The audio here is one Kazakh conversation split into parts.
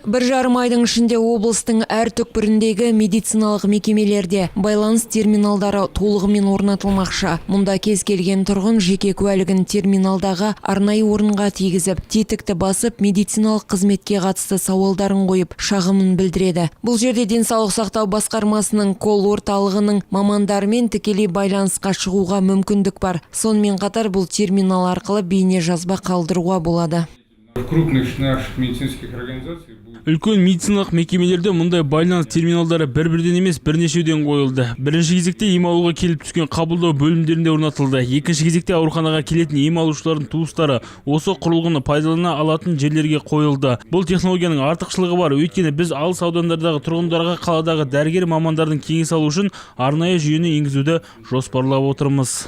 1,5 айдың ішінде облыстың әр түкпіріндегі медициналық мекемелерде байланыс терминалдары толығымен орнатылмақшы. Мұнда кез келген тұрғын жеке куәлігін терминалдағы арнайы орынға тигізіп, тетікті басып, медициналық қызметке қатысты сауалдарын қойып, шағымын білдіреді. Бұл жерде денсаулық сақтау басқармасының колл орталығының мамандарымен тікелей байланысқа шығуға мүмкіндік бар. Сонымен қатар бұл терминал арқылы бейне жазба қалдыруға болады. В крупных наших медицинских организациях будет Үлкен медициналық мекемелерде мұндай байланыс терминалдары бір бірден емес, бірнешеуден қойылды. Бірінші кезекте ем алуға келіп түскен қабылдау бөлімдерінде орнатылды. Екінші кезекте ауруханаға келетін ем алушылардың туыстары осы құрылғыны пайдалана алатын жерлерге қойылды. Бұл технологияның артықшылығы бар, өйткені біз алыс аудандардағы тұрғындарға қаладағы дәрігер мамандардың кеңес алу үшін арнайы жүйені енгізуді жоспарлап отырмыз.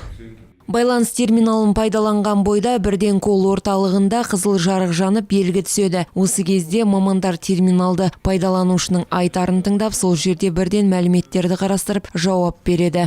Байланыс терминалын пайдаланған бойда бірден колл орталығында қызыл жарық жанып, белгі түседі. Осы кезде мамандар терминалды пайдаланушының айтарын тыңдап, сол жерде бірден мәліметтерді қарастырып, жауап береді.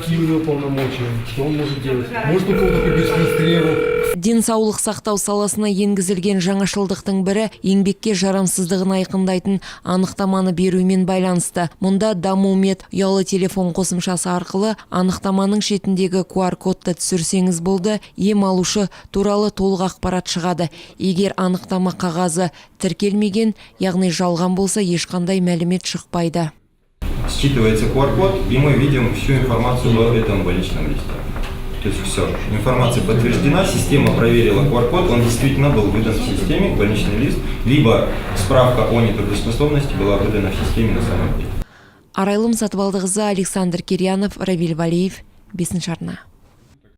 Какие у него полномочия, что он может делать. Может он кого-то прибить к стрелу. Денсаулық сақтау саласына енгізілген жаңашылдықтың бірі еңбекке жарамсыздығын айқындайтын анықтаманы берумен байланысты. Мұнда Дамумед ұялы телефон қосымшасы арқылы анықтаманың шетіндегі QR кодты түсірсеңіз болды, ем алушы туралы толық ақпарат шығады. Егер анықтама қағазы тіркелмеген, яғни жалған болса, ешқандай мәлімет шықпайды. Считывается QR-код, и мы видим всю информацию в этом больничном листе. То есть все, информация подтверждена, система проверила QR-код, он действительно был выдан в системе, больничный лист, либо справка о нетрудоспособности была выдана в системе на самом деле. Арайлым Сатыбалдықызы, Александр Кирьянов, Равиль Валиев, Бесінші арна.